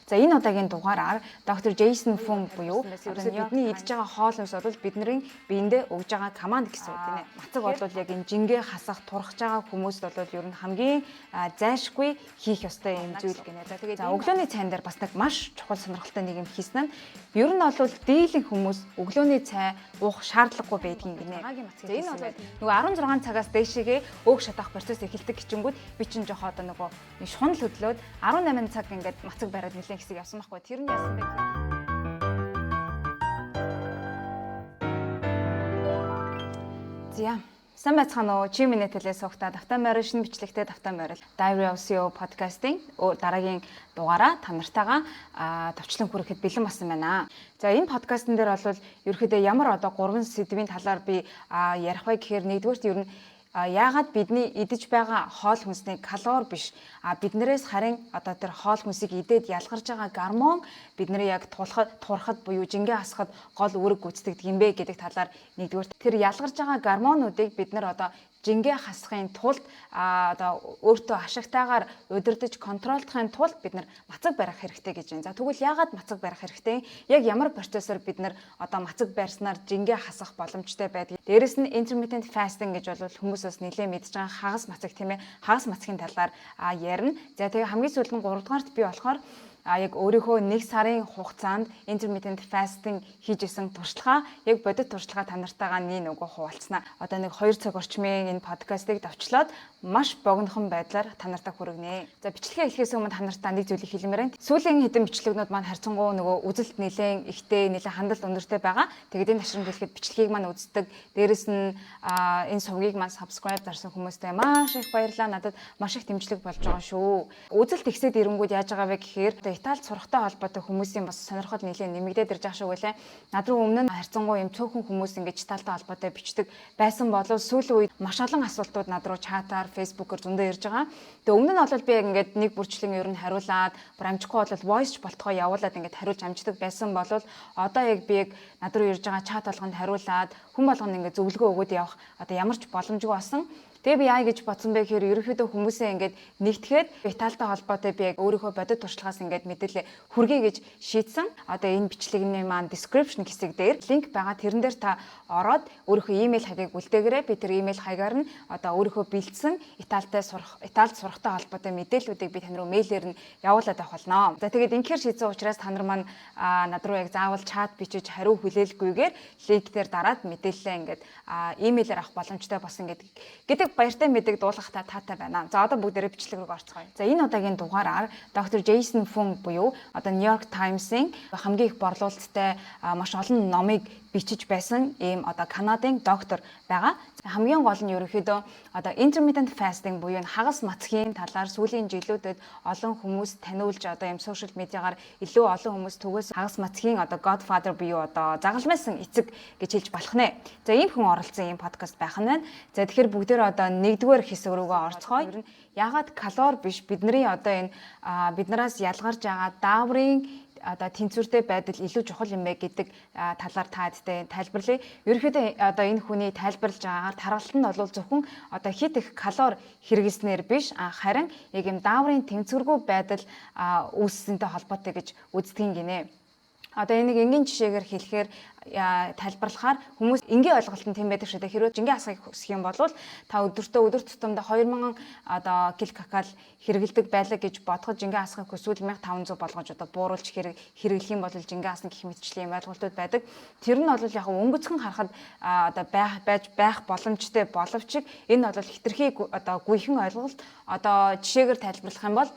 За, энэ удаагийн дугаараар доктор Джейсон Фун буюу ерөөсөө бидний идж байгаа хоол хүнс бол бидний биендээ өгж байгаа команд гэсэн үг гинэ. Мацаг бол яг энэ жингээ хасах, турхаж байгаа хүмүүст бол ер нь хамгийн зайлшгүй хийх ёстой юм зүйл гинэ. За, тэгээд өглөөний цайн дээр бас нэг маш чухал, сонирхолтой нэг юм хийсэн нь ер нь бол дийлэн хүмүүс өглөөний цай уух шаардлагагүй байдгийн гинэ. За, энэ бол нөгөө 16 цагаас дээшээгээ өөх шатаах процесс эхэлдэг гिचингүүд би чинь жоохоо одоо нөгөө шунал хөдлөөд 18 цаг ингээд мацаг бариад нэлээд хэсэг явсан байхгүй. Тэр нь яасан бэ гэхээр За, сайн байцгаана уу? Чи минь телээ суугта давтан морил шинэ бичлэгтэй давтан морил Diary of CEO podcast-ийн дараагийн дугаараа та нартайгаа товчлон хүрэхэд бэлэн болсон байна. За, энэ подкастн дээр бол ерөөхдөө ямар одоо гурван сэдвийн талаар би ярих вэ гэхээр нэгдүгээрт ер нь яагаад бидний идэж байгаа хоол хүнсний калори биш, биднээс харин одоо тэр хоол хүнсийг идээд ялгарч байгаа гормон бидний яг тулахад, турхад буюу жингээ хасахад гол үүрэг гүйцэтгэдэг юм бэ гэдэг талаар. Нэгдүгээр, тэр ялгарч байгаа гормонуудыг бид нар одоо жингээ хасахын тулд, одоо өөртөө ашигтайгаар удирдах, контролдохын тулд бид нар мацаг барих хэрэгтэй гэж байна. За, тэгвэл яагаад мацаг барих хэрэгтэй? Яг ямар процессор бид нар одоо мацаг барьснаар жингээ хасах боломжтой байдгийг. Дээрэс нь intermittent fasting гэж бол хүмүүс бас нэлээд мэдж байгаа хагас мацаг, тийм ээ. Хагас мацгийн талаар ярина. За, тэгээ хамгийн сүүлд нь 3 дугаарт би болохоор яг өөрийнхөө нэг сарын хугацаанд intermittent fasting хийж исэн туршлагаа, яг бодит туршлагаа та нартайгаа нэг нөгөө хуваалцсанаа. Одоо нэг 2 цаг орчмын энэ подкастыг давчлаад маш богинохон байдлаар та нартай хүргэнэ. За, бичлэгээ эхлэхээс өмнө та нартай нэг зүйлийг хэлмээр байна. Сүүлийн хэдэн бичлэгнүүд маань харьцангуй нөгөө үзэлт нэлээд ихтэй, нэлээд хандалт өндөртэй байгаа. Тэгээд энэ ташрамт хэлэхэд бичлэгийг маань үздэг. Дээрэс нь энэ сувгийг маань subscribe дарсан хүмүүстээ маш их баярлалаа. Надад маш их дэмжлэг болж байгаа шүү. Үзэлт ихсээд ирэнгүүд яаж байгаа вэ гэхээр Италид сурахтай холбоотой хүмүүсийн бас сонирхол нэлээд нэмэгдээд ирж байгаа шиг байлаа. Над руу өмнө нь харьцангуй юм цөөхөн хүмүүс ингэж Италитай холбоотой бичдэг байсан болов сүүлийн үед маш олон асуултууд над руу чатаар, фэйсбүүкээр зөндөө ирж байгаа. Тэгээ өмнө нь бол би яг ингээд нэг бүрчлэн ер нь хариулаад, бүр амжихгүй бол voice ч болтгоо явуулаад ингээд хариулж амждаг байсан бол одоо яг би яг над руу ирж байгаа чат болгонд хариулаад, хүн болгонд ингээд зөвлөгөө өгөөд явах одоо ямар ч боломжгүй болсон. Тэгээ би яа гэж бодсон бэ гэхээр ерөнхийдөө хүмүүсээ ингээд нэгтгэхэд Италитай холбоотой би яг өөрийнхөө бодит туршлагаас ингээд мэдээлэл хүргэе гэж шийдсэн. Одоо энэ бичлэгний маань description хэсэг дээр линк байгаа. Тэрэн дээр та ороод өөрийнхөө имэйл хаягийг үлдээгээрэй. Би тэр имэйл хаягаар нь одоо өөрийнхөө бэлдсэн Италитай сурах, Италид сурахтай холбоотой мэдээллүүдийг би тань руу мэйлээр нь явуулаад авах болно. За, тэгээд ингэхээр шийдсэн учраас та нар маань над руу яг заавал чат бичиж хариу хүлээлгүйгээр линк дээр дараад мэдээлэлээ ингээд имэйлээр авах боломжтой болсон гэдэг баяртай мэдээг дуулгахтаа таатай байна. За, одоо бүгдээрээ бичлэг рүү орцгоё. За, энэ удаагийн дугаараар доктор Джейсон Фун буюу одоо New York Times-ын хамгийн их борлуулалттай, маш олон номыг бичиж байсан ийм одоо Канадын доктор байгаа. Хамгийн гол нь ерөнхийдөө одоо intermittent fasting буюу энэ хагас мацгийн талаар сүүлийн жилүүдэд олон хүмүүс таниулж, одоо ийм social media-гаар илүү олон хүмүүс түгээс хагас мацгийн одоо godfather буюу одоо загалмайсан эцэг гэж хэлж болох нэ. За, ийм хүн оролцсон ийм подкаст байх нь байна. За, тэгэхээр бүгдээр одоо нэгдүгээр хэсэг рүүгээ орцгоё. Яагаад калори биш, бидний одоо энэ биднээс ялгарч байгаа дааврын одоо тэнцвэртэй байдал илүү чухал юм бэ гэдэг талаар та хэдтэй тайлбарлая. Ерөнхийдөө одоо энэ хүний тайлбарлаж байгаагаар тархалт нь бол зөвхөн одоо хэд их калори хэрэглэснээр биш, харин яг юм дааврын тэнцвэргүй байдал үүссэнтэй холбоотой гэж үздэг гинэ. Одоо энийг энгийн жишээгээр хэлэхээр, тайлбарлахаар хүмүүс энгийн ойлголт нь тийм байдаг шүү дээ. Хэрвээ жингээ хасахыг хүсэх юм бол та өдөртөө, өдөр тутамдаа 2000 одоо килокалори хэрэглэдэг байлаа гэж бодоход жингээ хасахыг хүсвэл 1500 болгож одоо бууруулж хэрэглэх юм бол жингээ хасна гэх мэтчлийн юм ойлголтууд байдаг. Тэр нь бол яг өнгөцгөн харахад одоо байх байж байх боломжтой боловч энэ бол хэтэрхий одоо гүйхэн ойлголт. Одоо жишээгээр тайлбарлах юм бол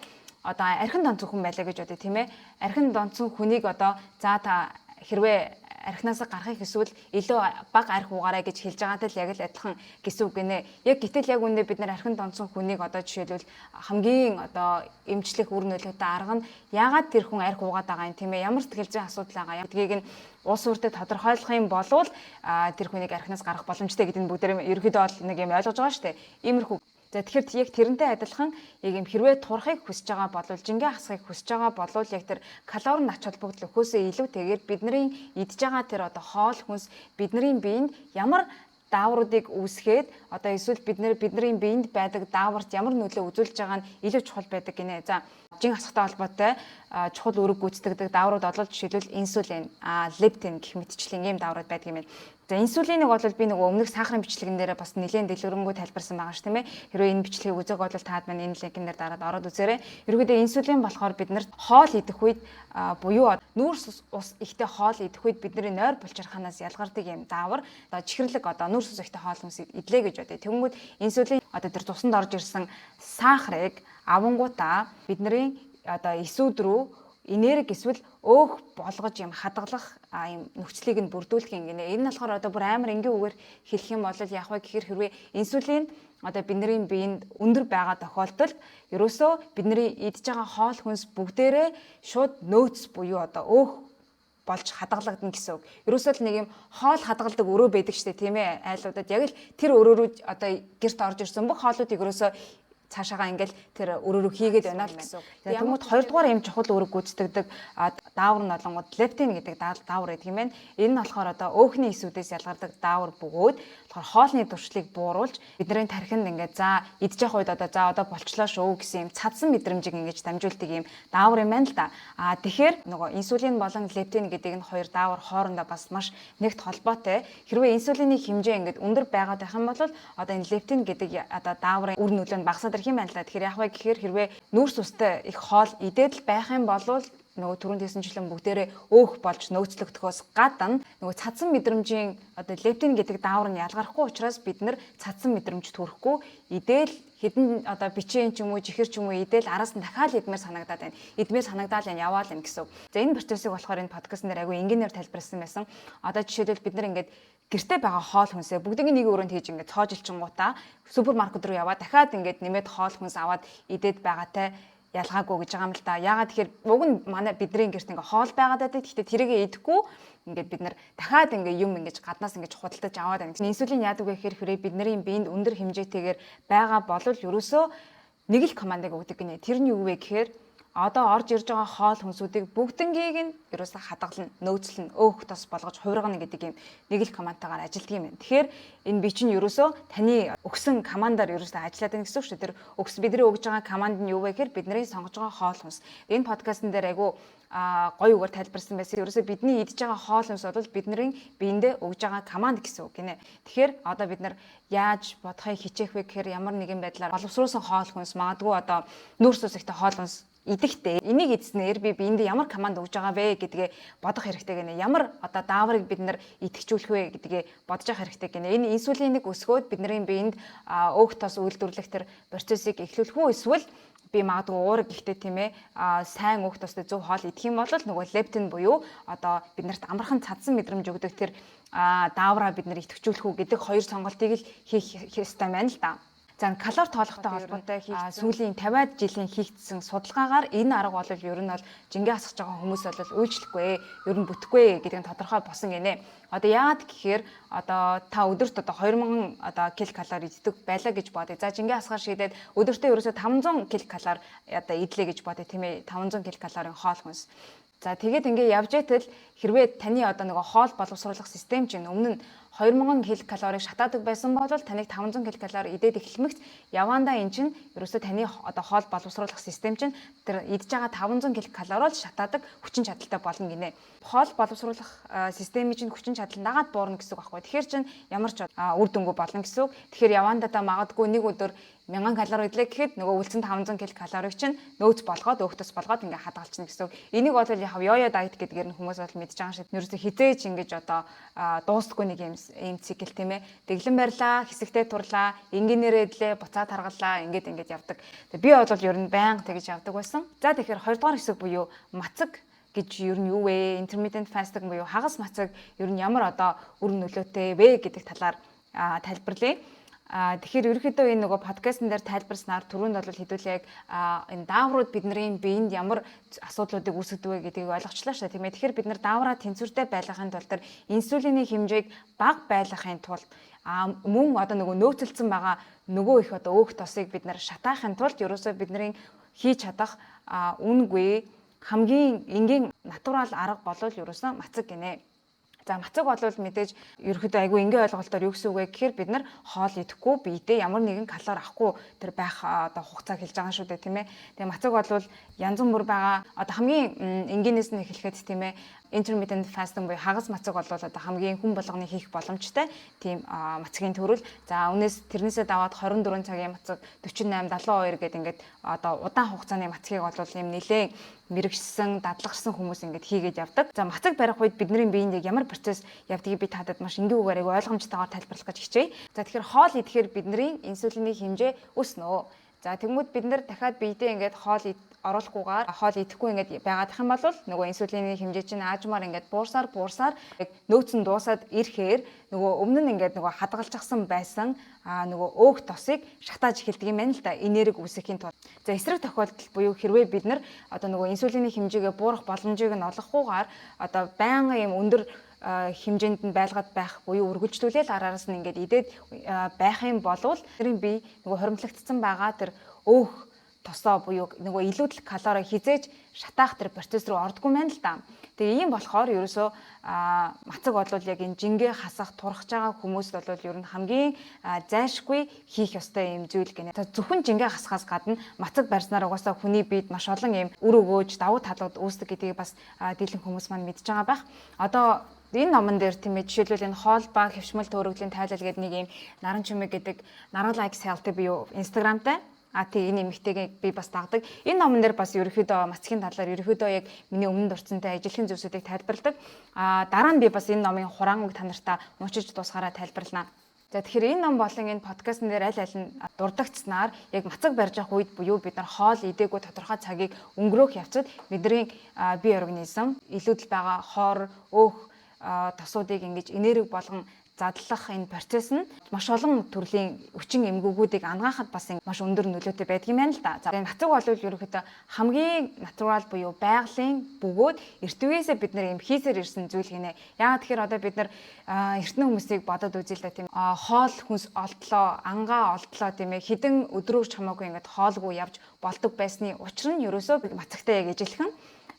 одоо архин донцсон хүн байлаа гэж бодъё, тийм ээ. Архин донцсон хүнийг одоо за, та хэрвээ архинаас гарахыг хүсвэл илүү бага архи уугаарай гэж хэлж байгаатай л яг л адилхан гэсэн үг гинэ. Яг гэтэл яг үнэ бид нар архин донцсон хүнийг одоо жишээлбэл хамгийн одоо эмчлэх үр нөлөөтэй арга нь яагаад тэр хүн архи уугаад байгаа юм, тийм ээ, ямар сэтгэл зүйн асуудал байгаа юм гэдгийг нь улс үрдээ тодорхойлох юм болвол тэр хүнийг архинаас гаргах боломжтой гэдэг нь бүгдээ ерөнхийдөө бол нэг юм ойлгож байгаа шүү дээ. Иймэрхүү. За, тэгэхээр яг тэрнтэй адилхан яг юм хэрвээ турахыг хүсэж байгаа бол, жингээ хасахыг хүсэж байгаа бол яг тэр калори ач холбогдол өгөхөөсөө илүүтэйгээр бидний идж байгаа тэр одоо хоол хүнс бидний биед ямар даавруудыг үүсгээд, одоо эсвэл бид нэр бидний биед байдаг дааварт ямар нөлөө үзүүлж байгаа нь илүү чухал байдаг гинэ. За, Жин асгатай холбоотой чухал үүрэг гүйцэтгэдэг дааврууд бол жишээлбэл инсулин, лептин гэх мэтчлэн ийм дааврууд байдаг юм байна. За, инсулиныг бол би нөгөө өмнөх сахарын бичлэгэн дээрээ бас нэлээд дэлгэрэнгүй тайлбарсан байгаа ш, тийм ээ. Хэрвээ энэ бичлэгийг үзег бол таад маань энэ линкэн дээр дараад ороод үзээрэй. Ерөнхийдөө инсулин болохоор бид нарт хоол идэх үед буюу нүүрс ус ихтэй хоол идэх үед бидний нойр булчирхаанаас ялгардаг юм даавар. Одоо чихэрлэг, одоо нүүрс ус ихтэй хоол хүнс идлээ гэж бодъё. Тэнгүүд инсулин одоо тэр цуснд орж ирсэн сахарыг авангуудаа бидний одоо эсүүд рүү энерги эсвэл өөх болгож юм хадгалах юм нөхцөлийг нь бүрдүүлэх юм гинэ. Энэ нь болохоор одоо бүр амар энгийн үгээр хэлэх юм бол яг вэ гэхээр хэрвээ инсулин одоо бидний биед өндөр байгаа тохиолдолд ерөөсөө бидний идж байгаа хоол хүнс бүгдээрээ шууд нөөц буюу одоо өөх болж хадгалагдана гэсэн үг. Ерөөсөө л нэг юм хоол хадгалдаг өрөө байдаг штэ, тийм ээ, айлуудад яг л тэр өрөө рүү одоо гэрт орж ирсэн бүх хоолуудыг ерөөсөө цаашаагаа ингээл тэр өрөөрөө хийгээд байна л гэсэн үг. Тэгмүүд хоёрдугаар юм чухал үүрэг гүйцэтгэдэг даавар нь болонгууд лептин гэдэг даавар гэдэг юм байна. Энэ нь болохоор одоо өөхний эсүүдээс ялгардаг даавар бөгөөд болохоор хоолны туршлыг бууруулж бидний тархинд ингээд за идэж явах үед одоо за одоо болчлоо шүү гэсэн юм цадсан мэдрэмжийг ингэж дамжуулдаг юм даавар юм байна л да. А тэгэхээр нөгөө инсулин болон лептин гэдэг энэ хоёр даавар хоорондоо бас маш нэгт холбоотой. Хэрвээ инсулины хэмжээ ингээд өндөр байгаад байх юм бол одоо энэ лептин гэдэг одоо дааврын үр нөлөө нь багасаад ирэх юм байна л да. Тэгэхээр яг вэ гэхээр хэрвээ нүүрс устай их хоол идээд л байх юм бол нөгөө түрүүнд хэлсэнчлэн бүгдээрээ өөх болж нөөцлөгдөхөөс гадна нөгөө цадсан мэдрэмжийн одоо лептин гэдэг даавар нь ялгархгүй учраас бид нар цадсан мэдрэмж төрөхгүй, идээл хэдэн одоо бичэн ч юм уу, чихэр ч юм уу идээл араас нь дахиад идмээр санагдаад байна. Идмээр санагдаал байна, яваал байна гэсэн үг. За, энэ процессыг болохоор энэ подкастн дээр айгүй энгийнээр тайлбарласан байсан. Одоо жишээлбэл бид нар ингээд гэрте байгаа хоол хүнсээ бүгдийг нэг өрөөнд хийж ингээд цоожилчингуудаа супермаркет руу яваад дахиад ингээд нэмээд хоол хүнс аваад идээд байгаатай ялгаагүй гэж байгаа юм л да. Яагаад тэгэхээр уг нь манай бидний гэрт ингээ хоол байгаад байдаг. Гэхдээ тэрийгэ идэхгүй ингээд бид нар дахиад ингээ юм ингэж гаднаас ингэж худалдаж аваад байна. Инсулин яадаг вэ гэхээр хэрэг бидний биед өндөр хэмжээтэйгээр байгаа бол ерөөсөө нэг л командыг өгдөг гинэ. Тэр нь юу вэ гэхээр одоо орж ирж байгаа хоол хүнсүүдийг бүгднгийг нь ерөөсөө хадгална, нөөцлөн, өөх тос болгож хувиргана гэдэг юм нэг л командтайгаар ажилладаг юм байна. Тэгэхээр энэ би чинь ерөөсөө таны өгсөн командаар ерөөсөө ажиллаад байна гэсэн үг шүү дээ. Тэр өгс бидний өгж байгаа команд нь юу вэ гэхээр бидний сонгож байгаа хоол хүнс. Энэ подкастн дээр айгу гоё үгээр тайлбарсан байсан. Ерөөсөө бидний идж байгаа хоол хүнс бол бидний биендээ өгж байгаа команд гэсэн үг гинэ. Тэгэхээр одоо бид нар яаж бодохыг хичээх вэ гэхээр ямар нэгэн байдлаар боловсруулсан хоол хүнс, магадгүй одоо нүүрс ус ихтэй хоол хүнс идэхтэй энийг идснээр би биендээ ямар команд өгж байгаа вэ гэдгээ бодох хэрэгтэй гинэ. Ямар одоо дааврыг бид нар идэвхжүүлэх вэ гэдгээ бодож явах хэрэгтэй гинэ. Энэ инсулиныг өсгөөд бидний биед өөх тос үйлдвэрлэх тэр процессыг эхлүүлэх үү, эсвэл би магадгүй уураг ихтэй, тийм ээ, сайн өөх тостой зөв хоол идэх юм бол нөгөө лептин буюу одоо биднэрт амархан цадсан мэдрэмж өгдөг тэр даавраа бид нар идэвхжүүлэх үү гэдэг хоёр сонголтыг л хийх ёстой байна л да. За, калори тоолохтой холбоотой сүүлийн 50-аад жилийн хийгдсэн судалгаагаар энэ арга бол ер нь бол жингээ асгаж байгаа хүмүүс бол үйлчлэхгүй, ер нь бүтэхгүй гэдэг нь тодорхой болсон гинэ. Одоо яагаад гэхээр одоо та өдөрт одоо 2000 одоо кил калори иддэг байлаа гэж бодъё. За, жингээ асгаар шийдээд өдөртөө ерөөсөө 500 кил калори одоо идлээ гэж бодъё, тийм ээ, 500 кил калорийн хоол хүнс. За, тэгээд ингээ явж итэл хэрвээ таны одоо нөгөө хоол боловсруулах систем чинь өмнө нь 2000 кил калорийг шатаадаг байсан бол таныг 500 кил калори идээд эхлэмэгт явандаа эн чинь ерөөсөө таны одоо хоол боловсруулах систем чинь тэр идж байгаа 500 кил калори л шатаадаг хүчин чадалтай болно гинэ. Хоол боловсруулах системийн чинь хүчин чадал дагаад буурна гэсэн үг байхгүй. Тэгэхээр чинь ямар ч үр дүнгүй болно гэсэн үг. Тэгэхээр явандаа та магадгүй нэг өдөр 1000 калори идлээ гэхэд нөгөө үлдсэн 500 кил калорийг чинь нөөц болгоод, өөх тос болгоод ингээ хадгалчихна гэсэн үг. Энийг бол яг yo-yo diet гэдгээр нь хүмүүс бол мэдж байгаа шиг. Ерөөсө хизээж ингэж одоо дуустгүй нэг юм цикл, тийм ээ. Дэглэн барьлаа, хэсэгтээ турлаа, энгийнээрээ идлээ, буцаад харгалаа, ингээд ингээд явдаг. Би бол ер нь байнга тэгж явдаг байсан. За, тэгэхээр 2 дугаар хэсэг буюу мацаг гэж ер нь юу вэ? Intermittent fasting буюу хагас мацаг ер нь ямар одоо үр нөлөөтэй вэ гэдэг талаар тайлбарлая. Тэгэхээр ерөнхийдөө энэ нөгөө подкастн дээр тайлбарснаар түрүүнд бол хэдүүлээ яг энэ дааврууд бидний биед ямар асуудлуудыг үүсгэдэг вэ гэдгийг ойлгочлаа шүү дээ, тийм ээ. Тэгэхээр бид нар даавраа тэнцвэртэй байлгахын тулд, тэр инсулины хэмжээг бага байлгахын тулд, мөн одоо нөгөө нөөцлөсөн байгаа нөгөө их одоо өөх тосыг бид нар шатаахын тулд ерөөсөө бидний хийж чадах үнэгүй хамгийн энгийн натурал арга болвол ерөөсөө мацаг гинэ. За, мацаг бол мэдээж ерөөхдөө айгүй энгийн ойлголтоор юу гэсэн үг вэ гэхээр бид нар хоол идэхгүй, биедээ ямар нэгэн калори авахгүй тэр байх одоо хугацааг хэлж байгаа шүү дээ, тийм ээ. Тэгээ мацаг бол янз бүр байгаа. Одоо хамгийн энгийнээс нь эхлэхэд, тийм ээ, intermittent fasting буюу хагас мацаг бол одоо хамгийн хүн болгоны хийх боломжтой тийм мацгийн төрөл. За, үнээс тэрнээсээ даваад 24 цагийн мацаг, 48, 72 гэдэг ингээд одоо удаан хугацааны мацгийг бол ийм нэлээд мэргэшсэн, дадлагшсан хүмүүс ингээд хийгээд явдаг. За, мацаг барих үед бидний биеинд яг ямар процесс явдгийг би таадад маш энгийн үгээр айгүй ойлгомжтойгоор тайлбарлах гэж хичээе. За, тэгэхээр хоол идэхээр бидний инсулины хэмжээ өснө. За, тэгмүүд бид нар дахиад биедээ ингээд хоол оруулахгүйгээр, хоол идэхгүй ингээд байгаадах юм бол нөгөө инсулины хэмжээ чинь аажмаар ингээд буурсаар буурсаар яг нөөцөн дуусаад ирэхээр нөгөө өмнө нь ингээд нөгөө хадгалчихсан байсан нөгөө өөх тосыг шатааж эхэлдэг юм байна л да, энерги үүсгэхийн тулд. За, эсрэг тохиолдол буюу хэрвээ бид нар одоо нөгөө инсулины хэмжээгээ буурах боломжийг нь олгохгүйгээр одоо байнга юм өндөр хэмжээнд нь байлгаад байх буюу үргэлжлүүлээл араараас нь ингээд идээд байх юм болвол тэрийн бие нөгөө хоримтлагдсан байгаа тэр өөх тосоо буюу нөгөө илүүдэл калори хэзээ ч шатаах тэр процесс руу ордоггүй байна л да. Тэгээ ийм болохоор ерөөсөө мацаг бол яг энэ жингээ хасах, турхаж байгаа хүмүүст бол ер нь хамгийн зайлшгүй хийх ёстой юм зүйл гинэ. Зөвхөн жингээ хасахаас гадна мацаг барьснаар угаасаа хүний биед маш олон юм үр өгөөж, давуу талууд үүсдэг гэдгийг бас дийлэн хүмүүс маань мэдж байгаа байх. Одоо энэ номон дээр, тийм ээ, жишээлбэл энэ хоол ба хэвшмэл төөрөгдлийн тайлал гэдэг нэг юм Наран Чүмэг гэдэг Наран Likes Healthy буюу Instagramтай. А тий, энэ эмэгтэйг би бас дагдаг. Энэ номон дээр бас ерөөхдөө мацгийн талаар ерөөхдөө яг миний өмнө дурдсантай ижилхэн зүйлсүүдийг тайлбарладаг. А дараа нь би бас энэ номын хураангыг та нартаа уншиж дуусгаараа тайлбарлана. За, тэгэхээр энэ ном болон энэ подкастн дээр аль аль нь дурдагдсанаар яг мацаг барьж явах үед буюу бид нар хоол идээгүй тодорхой цагийг өнгөрөөх явцад бидний бие организм илүүдэл байгаа хор, өөх тосуудыг ингэж энерги болгон задлах энэ процесс нь маш олон төрлийн өвчин эмгэгүүдийг анагаахад бас маш өндөр нөлөөтэй байдаг юм байна л да. За, энэ мацаг бол ерөнхийдөө хамгийн natural буюу байгалийн бөгөөд эрт үеэсээ бид нар юм хийсээр ирсэн зүйл гинэ. Яагаад тэгэхээр одоо бид нар эртний хүмүүсийг бодоод үзье л да, тийм, хоол хүнс олдлоо, ангаа олдлоо, тийм ээ, хэдэн өдрөөр ч хамаагүй ингээд хоолгүй явж болдог байсны учир нь ерөөсөө мацагтай яг ижилхэн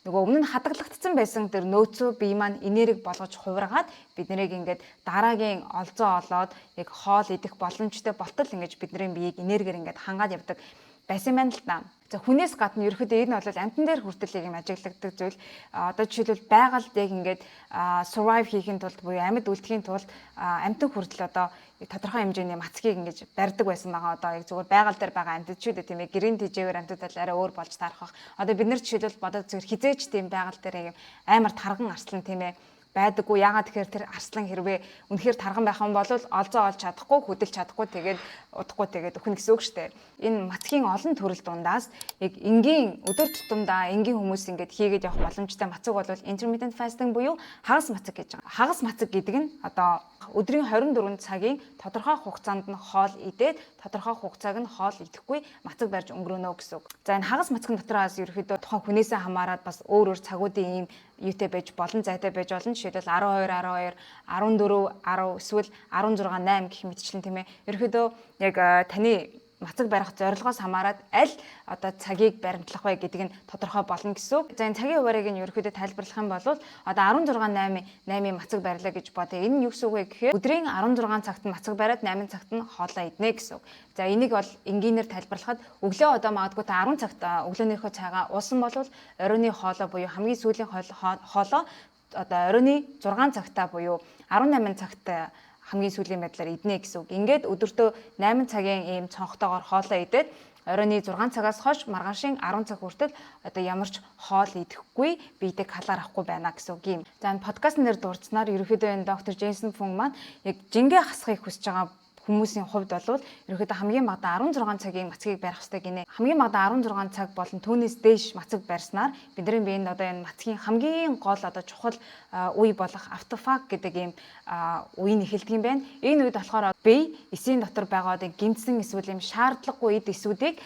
нөгөө өмнө нь хадгалагдсан байсан тэр нөөцөө бие маань энерги болгож хувиргаад бид нарыг ингээд дараагийн олзоо олоод яг хоол идэх боломжтой болтол ингэж бидний биеийг энергиэр ингээд хангаад явдаг байсан байна л да. За, хүнээс гадна ерөөхдөө энэ бол амьтан дээр хүртэл яг юм ажиглагддаг зүйл. Одоо жишээлбэл байгальд яг ингээд survive хийхин тулд буюу амьд үлдэхийн тулд амьтан хүртэл одоо тодорхой хэмжээний мацгийг ингэж барьдаг байсан байгаа. Одоо яг зүгээр байгаль дээр байгаа амьтад шүү дээ, тийм ээ. Гэрийн тэжээвэр амьтад бол арай өөр болж таарах бах. Одоо бид нар жишээлбэл бодоод зүгээр хэзээ ч тийм байгаль дээр яг амар тарган арслан, тийм ээ, байдаггүй. Яагаад тэгэхээр тэр арслан хэрвээ үнэхээр тарган байх юм бол олзоо олж чадахгүй, хөдөлж чадахгүй, тэгээд удахгүй тэгээд өхнө гэсэн үг шүү дээ. Энэ мацгийн олон төрөл дундаас яг энгийн өдөр тутамдаа энгийн хүмүүс ингээд хийгээд явах боломжтой мацаг бол intermittent fasting буюу хагас мацаг гэж байгаа. Хагас мацаг гэдэг нь одоо өдрийн 24 цагийн тодорхой хугацаанд нь хоол идээд, тодорхой хугацааг нь хоол идэхгүй мацаг барьж өнгөрөөнө гэсэн үг. За, энэ хагас мацгийн дотроос ерөөхдөө тухайн хүнээсээ хамаарат бас өөр өөр цагуудын ийм юутай байж болон зайтай байж болно. Жишээлбэл 12 12, 14 10 эсвэл 16 8 гэх мэтчлэн, тийм ээ. Ерөөхдөө яг таны мацаг барих зорилгоос хамаарат аль одоо цагийг баримтлах вэ гэдэг нь тодорхой болно гэсэн үг. За, энэ цагийн хуваарийг нь ерөөхдөө тайлбарлах юм бол одоо 16 8 8-ийн мацаг барилаа гэж бодъё. Энэ нь юу гэсэн үг вэ гэхээр өдрийн 16 цагт нь мацаг бариад 8 цагт нь хоолоо иднэ гэсэн үг. За, энийг бол энгийнээр тайлбарлахад өглөө одоо магадгүй та 10 цагт өглөөнийхөө цайгаа уусан бол оройны хоолоо буюу хамгийн сүүлийн хоолоо одоо оройны 6 цагтаа буюу 18 цагт хамгийн сүүлийн байдлаар иднэ гэсэн үг. Ингээд өдөртөө 8 цагийн ийм цонхтойгоор хоолоо идээд оройны 6 цагаас хойш маргаашийн 10 цаг хүртэл одоо ямар ч хоол идэхгүй, биедээ калори авахгүй байна гэсэн үг юм. За, энэ подкастн дээр дурдсанаар ерөөхдөө энэ доктор Джейсон Фунг маань яг жингээ хасахыг хүсэж байгаа хүмүүсийн хувьд бол ерөөхдөө хамгийн багадаа 16 цагийн мацгийг барих хэрэгтэй гинэ. Хамгийн багадаа 16 цаг болон түүнээс дээш мацаг барьснаар бидний биед одоо энэ мацгийн хамгийн гол одоо чухал үе болох autophagy гэдэг ийм үе нь эхэлдэг юм байна. Энэ үед болохоор бие эсийн дотор байгаа одоо гэмтсэн эсвэл ийм шаардлагагүй эд эсүүдийг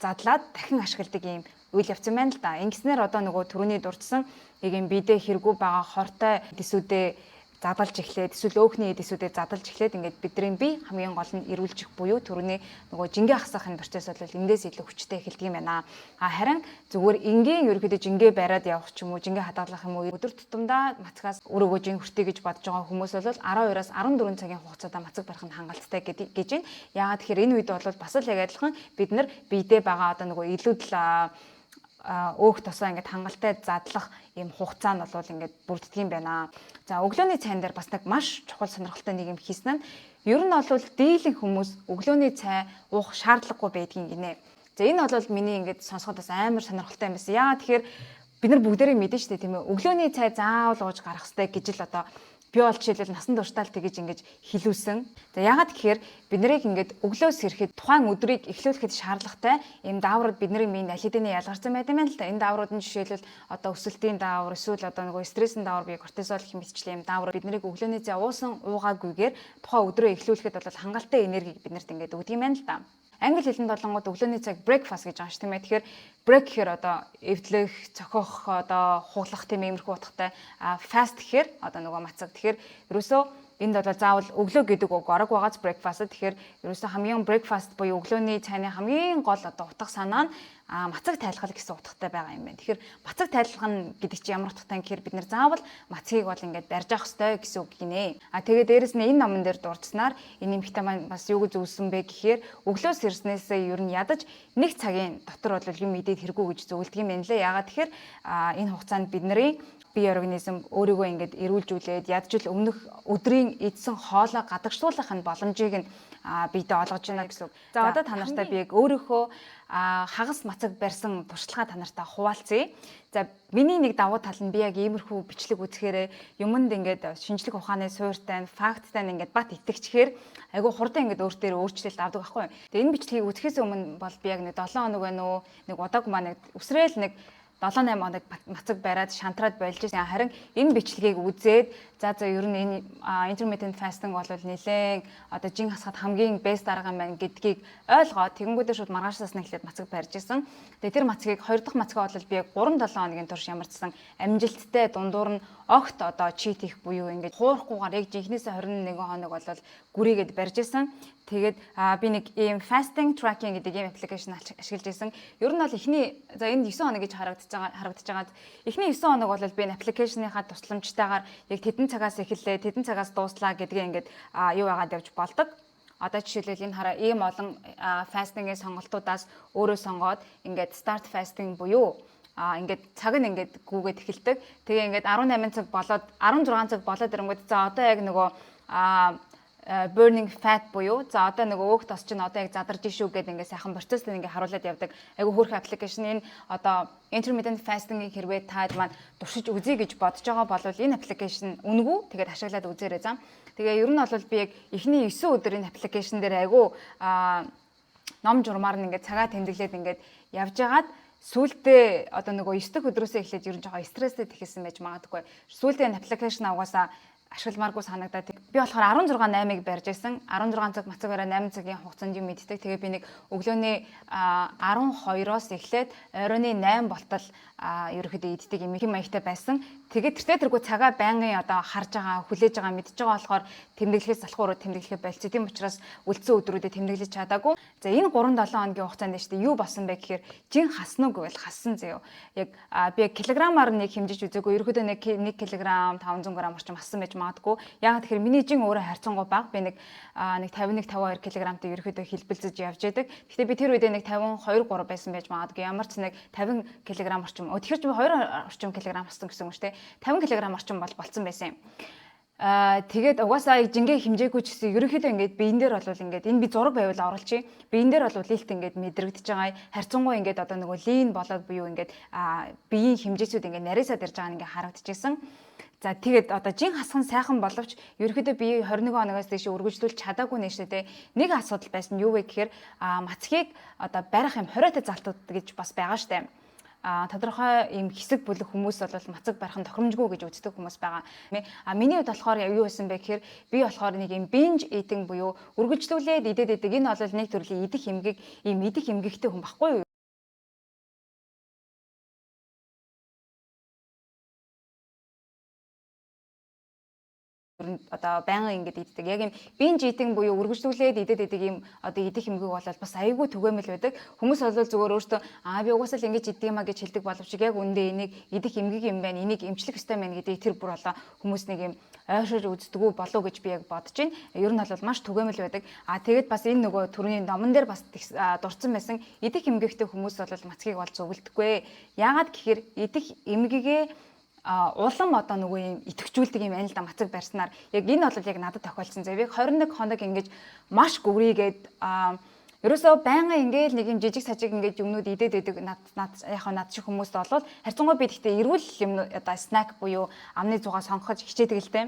задлаад дахин ашигладаг ийм үйл явц юм байна л да. Ингэснээр одоо нөгөө түрүүний дурдсан яг юм биедээ хэрэггүй байгаа хортой эсүүдээ Задалж эхлээд, эсвэл өөхний эд эсүүдээ задалж эхлээд, ингээд бидний бие хамгийн гол нь эрүүлжих буюу төрөний нөгөө жингээ хасах энэ процесс бол эндээс илүү хүчтэй эхэлдэг юм байна. А харин зүгээр энгийн ерөөхдөө жингээ бариад явах ч юм уу, жингээ хадгалах юм уу, өдөр тутамдаа мацгаас өрөөгөө жин хүртээ гэж бодож байгаа хүмүүс бол 12-оос 14 цагийн хугацаанд мацаг барих нь хангалттай гэж байна. Яагаад тэгэхээр энэ үед бол бас л яг адилхан бид нар биедээ байгаа одоо нөгөө илүүдл өөх тосоо ингээд хангалттай задлах ийм хугацаа нь бол ингээд бүрддэг юм байна. За, өглөөний цайн дээр бас нэг маш чухал, сонирхолтой нэг юм хийсэн нь ер нь бол дийлэн хүмүүс өглөөний цай уух шаардлагагүй байдгийг гинэ. За, энэ бол миний ингээд сонсоход бас амар сонирхолтой юм байсан. Яагаад тэгэхээр бид нар бүгдээрээ мэдэн штэ, тийм ээ. Өглөөний цай заавал ууж гарах хэрэгтэй гэж л одоо би бол жишээлбэл насан туршдаа л тэгэж ингэж хилүүлсэн. За, яагаад гэхээр бид нарыг ингээд өглөөс ирэхэд тухайн өдрийг эхлүүлэхэд шаардлагатай ийм дааврууд бидний биеийн аль хэдийн ялгарсан байт юм байна л да. Энэ дааврууд нь жишээлбэл одоо өсөлтийн даавар, эсвэл одоо нөгөө стрессийн даавар бие кортизол гэх мэтчлэн ийм даавар бид нарыг өглөөний цай уусан уугаагүйгээр тухайн өдрөө эхлүүлэхэд бол хангалттай энергийг биднэрт ингээд өгдөг юм байна л да. Англи хэлэнд болонгууд өглөөний цаг breakfast гэж байгаа ш, тийм ээ. Тэгэхээр break гэхээр одоо эвдлэх, цохих, одоо хуглах, тийм иймэрхүү утгатай. А fast гэхээр одоо нөгөө мацаг. Тэгэхээр ерөөсөө энд бол заавал өглөө гэдэг үг орог байгааз breakfast. Тэгэхээр ерөөсөө хамгийн breakfast буюу өглөөний цайны хамгийн гол одоо утга санаа нь мацаг тайлгал гэсэн утгатай байгаа юм байна. Тэгэхээр мацаг тайлгах нь гэдэг чинь ямар утгатай гэхээр бид нэр заавал мацгийг бол ингээд барьж авах ёстой гэсэн үг гинэ. А тэгээд дээрэс нь энэ номон дээр дурдсанаар энэ эмэгтэй маань бас юу гэж зөвлөсөн бэ гэхээр өглөөс ирснээсээ ер нь ядаж нэг цагийн дотор бол юм идээд хэрэггүй гэж зөвлөдөг юм байна лээ. Яагаад тэгэхээр энэ хугацаанд бидний бие организм өөрийгөө ингээд эрүүлжүүлээд ядаж л өмнөх өдрийн идсэн хоолоо гадагшлуулах нь боломжийг нь биедээ олгож байна гэсэн үг. За, одоо та нартай би яг өөрийнхөө хагас мацаг барьсан туршлагаа та нартай хуваалцъя. За, миний нэг давуу тал нь би яг иймэрхүү бичлэг үзэхээрээ юмд ингээд шинжлэх ухааны суурьтай, факттай ингээд бат итгэчихээр айгүй хурдан ингээд өөр дээр өөрчлөлт авдаг байхгүй юу. Тэгээ энэ бичлэгийг үзэхээс өмнө бол би яг нэг 7 хоног байна уу, нэг удааг маа нэг үсрээл нэг 7 8 хоног мацаг бариад шантраад болж байсан. Харин энэ бичлэгийг үзээд за ер нь энэ intermittent fasting бол нэлээд одоо жин хасахад хамгийн best арга юм байна гэдгийг ойлгоод, тэгэнгүүтээ шууд маргаашаас нь эхлээд мацаг барьж исэн. Тэгээ тэр мацгийг, хоёр дахь мацгаа бол би яг 3 7 хоногийн турш ямарчсан амжилттай дундуур нь огт одоо cheat хийх буюу ингээд хуурахгүйгээр яг жинхнээсээ 21 хоног бол гүрийгээд барьж исэн. Тэгээд би нэг ийм fasting tracking гэдэг ийм application ашиглаж байсан. Ер нь бол эхний, за, энд 9 хоног гэж харагдаж байгаа. Эхний 9 хоног бол би энэ application ныхаа тусламжтайгаар яг тэдэн цагаас эхэллээ, тэдэн цагаас дууслаа гэдгээ ингээд юу яагаад явж болдог. Одоо жишээлбэл энэ хараа, ийм олон fasting-ийн сонголтуудаас өөрөө сонгоод ингээд start fasting буюу ингээд цаг нь ингээд гүгээд эхэлдэг. Тэгээ ингээд 18 цаг болоод, 16 цаг болоод ирэнгүүт, за, одоо яг нөгөө burning fat буюу за одоо нөгөө өөх тос чинь одоо яг задарж шүү гэдэг ингээд сайхан процессыг ингээд харуулад явдаг. Айгу хөөрхөн application. Энэ одоо intermittent fasting-ийг хэрвээ та маань туршиж үзье гэж бодож байгаа бол энэ application үнэгүй, тэгээд ашиглаад үзээрэй зам. Тэгээ ер нь бол би яг эхний 9 өдөр энэ application дээр айгу ном журмаар нь ингээд цагаа тэмдэглээд ингээд явж байгаад, сүүлдээ одоо нөгөө 9 дэх өдрөөсөө эхлээд ер нь жоохон стресстэй тэхэлсэн байж магадгүй. Сүүлдээ энэ application угаасаа ашигламааргүй санагдаад, би болохоор 16 8-ыг барьж байсан. 16 цаг мацаг бариа 8 цагийн хугацаанд юм иддэг. Тэгээ би нэг өглөөний 12-оос эхлээд оройн 8 болтол ерөөхдөө иддэг юм хэм маягтай байсан. Тэгээд тэртээ тэргүй цагаа байнгын одоо харж байгаа, хүлээж байгаа, мэдж байгаа болохоор тэмдэглэхээс залхуур тэмдэглэхээ больцсон. Тийм учраас үлдсэн өдрүүдэд тэмдэглэж чадаагүй. За, энэ 3 7 хоногийн хугацаанд шүү дээ, юу болсон бэ гэхээр жин хаснаа гэвэл хассан заяо. Яг би килограммаар нэг хэмжиж үзээгүй. Ерөөхдөө нэг 1 кг 500 г орчим хассан байж магадгүй. Яг тэгэхээр миний жин өөрөө харьцангуй бага. Би нэг 51 52 кг-тай ерөөхдөө хэлбэлзэж явж байдаг. Гэхдээ би тэр үедээ нэг 52 3 байсан байж магадгүй. Ямар ч нэг 50 кг орчим. Тэгэхээр чи 2 орчим кг хассан гэсэн үг шүү дээ. 50 кг орчим бол болцсон байсан юм. Тэгээд угаасаа жингээ хэмжээгүй ч гэсэн ерөнхийдөө ингээд биен дээр бол ингээд энэ би зураг байвал оруулчих. Биен дээр бол илт ингээд мэдрэгдэж байгаа. Харьцангуй ингээд одоо нөгөө lean болоод буюу ингээд биеийн хэмжээчүүд ингээд нарийсаад ирж байгаа нь ингээд харагдчихсан. За, тэгээд одоо жин хасхан сайхан боловч ерөнхийдөө би 21 хоногоос дээш үргэлжлүүлж чадаагүй нэ шүү дээ. Нэг асуудал байсан нь юу вэ гэхээр мацгийг одоо барих юм хориотой залтууд гэж бас байгаа штэ. Тодорхой ийм хэсэг бүлэг хүмүүс бол мацаг барих нь тохиромжгүй гэж үздэг хүмүүс байгаа. А миний хувьд болохоор юу байсан бэ гэхээр би болохоор нэг ийм binge eating буюу үргэлжлүүлээд идээд идэг. Энэ бол нэг төрлийн идэх эмгэг, ийм идэх эмгэгтэй хүн баггүй юу? Ер нь одоо байнгын ингэж иддэг. Яг юм binge eating буюу үргэлжлүүлээд идээд идэг юм одоо идэх эмгэг бол бас айгүй түгээмэл байдаг. Хүмүүс бол зүгээр өөртөө би угаасаа л ингэж иддэг юм а гэж хэлдэг боловч яг үндэ энийг идэх эмгэг юм байна. Энийг эмчлэх ёстой байна гэдгийг тэр бүр одоо хүмүүс нэг юм ойшиж үздэггүй болов гэж би яг бодож байна. Ер нь бол маш түгээмэл байдаг. А тэгээд бас энэ нөгөө түрүүний номон дээр бас дурдсан байсан идэх эмгэгтэй хүмүүс бол мацгийг бол зөвлөдөггүй. Яагаад гэхээр идэх эмгэгээ улам одоо нөгөө юм идэвхжүүлдэг юм байна л да мацаг барьснаар. Яг энэ бол яг надад тохиолдсон зав. Яг 21 хоног ингэж маш гүрийгээд ерөөсөө байнга ингээл нэг юм жижиг сажиг ингээд юмнууд идээд байдаг над над яг над шиг хүмүүст бол харьцангуй би гэхдээ эрүүл юм одоо snack буюу амны зугаа сонгохож хичээдэг л дээ.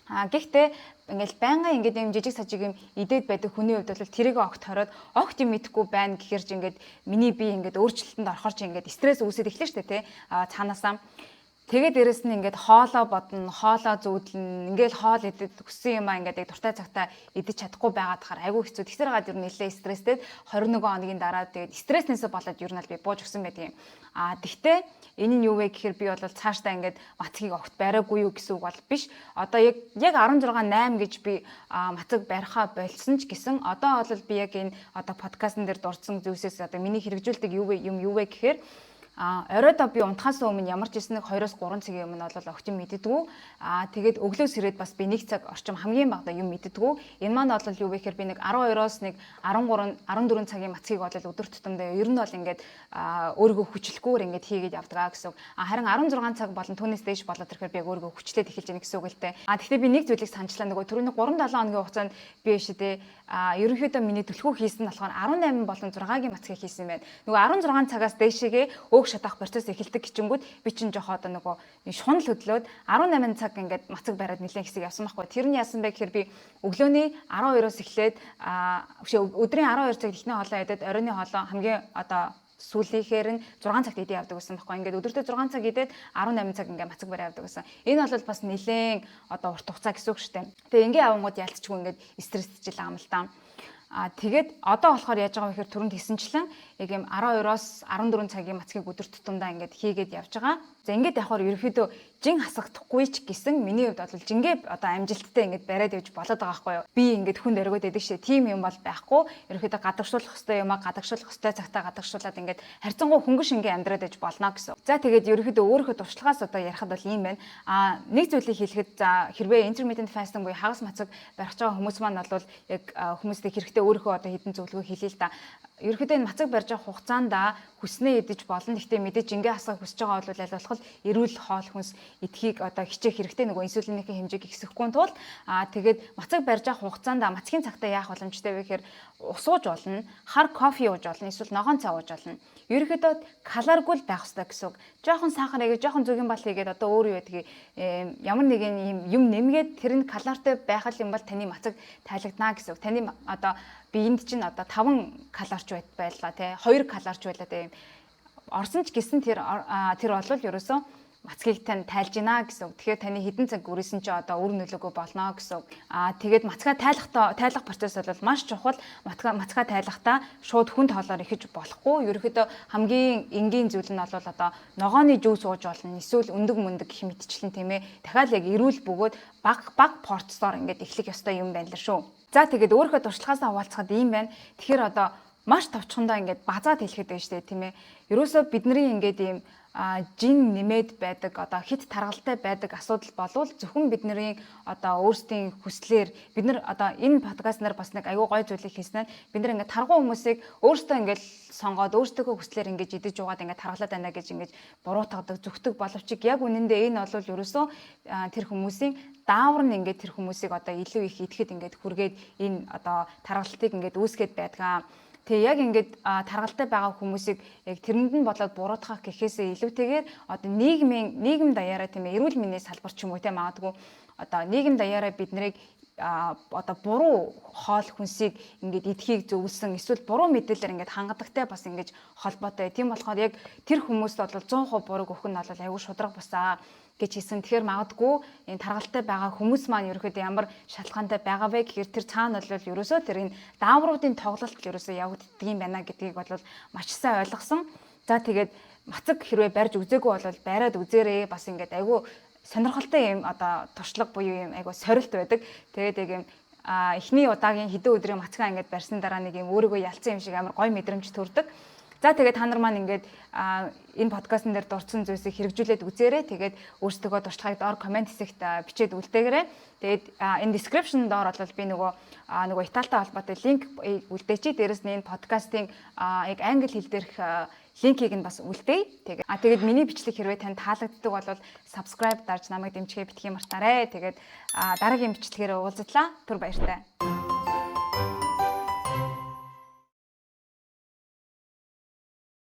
А гэхдээ ингээл байнга ингээд юм жижиг сажиг юм идээд байдаг хүний хувьд бол тэрийг огт хороод огт юм идэхгүй байна гэхэр чи ингээд миний бие ингээд өөрчлөлтөнд орохоор чи ингээд стресс үүсээд эхлэн штэ тий. А цаанаасаа тэгээд дээрэс нь ингээд хоолоо бодно, хоолоо зүүдлэн, ингээл хоол идэд хүссэн юмаа ингээд яг дуртай цагтаа идэж чадахгүй байгаад хахаар айгүй хэцүү. Тэгсэр гад ер нь нэлээ стресстэй 21 хоногийн дараа тэгээд стресснээсээ болоод ер нь бол би бууж өгсөн байдаг юм. А тэгтээ энэ нь юу вэ гэхээр би бол цаашдаа ингээд мацгийг огт бариагүй юу гэсэн үг бол биш. Одоо яг яг 16 8 гэж би мацаг барихаа болсон ч гэсэн одоо бол би яг энэ одоо подкастн дээр дурдсан зүйлсээс одоо миний хэрэгжүүлдэг юу вэ юм юу вэ гэхээр оройдоо би унтахаас өмнө ямар ч байсан нэг 2-3 цагийн өмнө бол огт юм иддэггүй. А тэгээд өглөөс ирээд бас би 1 цаг орчим хамгийн багадаа юм иддэггүй. Энэ маань бол юу вэ гэхээр би нэг 12-оос нэг 13 14 цагийн мацгийг бол өдөр тутамдаа ер нь бол ингээд өөрийгөө хүчлэхгүйгээр ингээд хийгээд явдаг гэсэн үг. А харин 16 цаг болон түүнээс дээш болоод ирэхээр би яг өөрийгөө хүчлээд эхэлж байна гэсэн үг л дээ. А тэгэхээр би нэг зүйлийг саначлаа, нөгөө түрүүний 3 7 хоногийн хугацаанд би шидэ ерөнхийдөө миний түлхүү хийсэн нь болохоор 18 болон 6-гийн мацгийг хийсэн юм байна. Нөгөө 16 цагаас дээшээгээ өөх шатаах процесс эхэлдэг гिचингүүд би чинь жоохоо одоо нөгөө шунал хөдлөөд 18 цаг ингээд мацаг бариад нэлээд хэсэг явсан байхгүй. Тэр нь яасан бэ гэхээр би өглөөний 12-оос эхлээд өдрийн 12 цагт эхний хоолоо идээд оройн хоолоо хамгийн одоо сүүлийнхээр нь 6 цагт идээ явдаг гэсэн байхгүй. Ингээд өдөртөө 6 цаг идээд 18 цаг ингээд мацаг бариа явдаг гэсэн. Энэ бол бас нэлээд одоо урт хугацаа гэсэн үг шүү дээ. Тэгээ ингээ явангууд ялцчгүй ингээд стрессжил байгаа юм л та. А тэгээд одоо болохоор яаж байгаа вэ гэхээр түрүүнд хэлсэнчлэн яг юм 12-оос 14 цагийн мацгийг өдөр тутамдаа ингээд хийгээд явж байгаа. За, ингээд явахаар ерөнхийдөө жин хасагдахгүй ч гэсэн миний хувьд бол жингээ одоо амжилттай ингээд бариад явж болоод байгаа байхгүй юу. Би ингээд хүнд оргиод байдаг шээ. Тийм юм бол байхгүй. Ерөнхийдөө гадагшуулах хэвээр юм а гадагшуулах хэвээр цагтаа гадагшуулад ингээд харьцангуй хөнгөн шингэн амьдраад байж болно гэсэн. За, тэгээд ерөнхийдөө өөрийнхөө туршлагаас одоо ярихад бол ийм байна. А нэг зүйлийг хэлэхэд, за, хэрвээ intermittent fasting буюу хагас мацаг барих байгаа хүмүүс маань бол яг хүмүүстэй хэрэгтэй өөрийнхөө одоо хэдэн зөвлөгөө хэлье л да. Ерөнхийдөө энэ мацаг барьж байгаа хугацаанд хүснээ идэж болно. Гэхдээ мэдээж ингээ хасах хүсэж байгаа бол аль болох эрүүл хоол хүнс идэхийг одоо хичээх хэрэгтэй, нөгөө инсулинийхээ хэмжээг ихсэхгүй тул. Тэгээд мацаг барьж байгаа хугацаанд мацгийн цагтаа яах боломжтой вэ гэхээр ус ууж болно, хар кофе ууж болно, эсвэл ногоон цай ууж болно. Ерөнхийдөө калоригүй л байх хэрэгтэй гэсэн үг. Жоохон сахар хийгээд, жоохон зөгийн бал хийгээд, одоо өөр юу гэдгийг ямар нэгэн юм юм нэмгээд тэр нь калоритой байх юм бол таны мацаг тайлагдана гэсэн үг. Таны одоо биеинд чинь одоо 5 калорич байлаа тий, 2 калорич байлаа тий. Орсон ч гэсэн тэр тэр бол ерөөсөө мацгийг тань тайлж гинэ гэсэн үг. Тэгэхээр таны хэдэн цаг үрээсэн чи одоо үр нөлөөгөө болно гэсэн үг. Аа, тэгээд мацгаа тайлахдаа тайлах процесс бол маш чухал. Мацгаа тайлахдаа шууд хүнд хоолоор эхэж болохгүй. Ерөнхийдөө хамгийн энгийн зүйл нь бол одоо ногооны juice ууж болно. Эсвэл өндөг мөндөг гэх мэтчлэн, тийм ээ. Дахиад яг эрүүл бөгөөд баг баг порцоор ингээд эхлэх ёстой юм байна л шүү. За, тэгээд өөрийнхөө туршлагаасаа хуваалцахад ийм байна. Тэгэхээр одоо маш товчхондоо ингээд базаад хэлэхэд байна шүү дээ, тийм ээ. Ерөөсөө бидний ингээд ийм жин нэмээд байдаг, одоо хит таргалтай байдаг асуудал болвол зөвхөн бидний одоо өөрсдийн хүслээр бид нар одоо энэ подкастнаар бас нэг аюу гой зүйлийг хийсэн нь бид нар ингээд таргуу хүмүүсийг өөрсдөө ингээд сонгоод өөрсдийнхөө хүслээр ингээд идэж уугаад ингээд таргалаад байна гэж ингээд буруутгадаг, зүгтэг боловч яг үнэндээ энэ бол ерөөсөө тэр хүмүүсийн даавар нь ингээд тэр хүмүүсийг одоо илүү их идэхэд ингээд хүргээд энэ одоо таргалтыг ингээд үүсгээд байдгаа. Тэгээ яг ингээд таргалтай байгаа хүмүүсийг яг тэрэнд нь болоод буруутгах гэхээсээ илүүтэйгээр одоо нийгмийн нийгэм даяараа, тийм ээ, эрүүл мэндийн салбар ч юм уу, тийм, магадгүй одоо нийгэм даяараа бид нарыг одоо буруу хоол хүнсийг ингээд идэхийг зөвлөсөн эсвэл буруу мэдээлэлээр ингээд хангадагтай бас ингээд холбоотой. Тийм болохоор яг тэр хүмүүст бол 100% бурууг өгөх нь бол аюул шударга бусаа гэж хэлсэн. Тэгэхээр магадгүй энэ таргалтай байгаа хүмүүс маань ерөөхдөө ямар шалтгаантай байгаа вэ гэхээр тэр цаана бол ерөөсөө тэр энэ даавруудын тоглолт ерөөсөө явагддаг юм байна гэдгийг бол маш сайн ойлгосон. За, тэгээд мацаг хэрвээ барьж үзээгүй бол бариад үзээрэй. Бас ингээд айгүй сонирхолтой юм одоо туршлага буюу юм айгу сорилт байдаг. Тэгээд яг юм эхний удаагийн хэдэн өдрийн мацгаа ингээд барьсан дараа нэг юм өөрийгөө ялцсан юм шиг амар гоё мэдрэмж төрдөг. За, тэгээд та нар маань ингээд энэ подкастн дээр дурдсан зүйлсийг хэрэгжүүлээд үзээрэй. Тэгээд өөрсдөө туршлагыг доор comment хэсэгт бичээд үлдээгээрэй. Тэгээд энэ description доор бол би нөгөө Италитай холбоотой link үлдээчи. Дээрэс нь энэ подкастын яг англи хэл дээрх link ийг нь бас үлдээе. Тэгээд тэгээд миний бичлэг хэрвээ танд таалагддаг бол subscribe дарж намайг дэмжихээ битгий мартаарай. Тэгээд дараагийн бичлэгээр уулзлаа. Түр баяртай.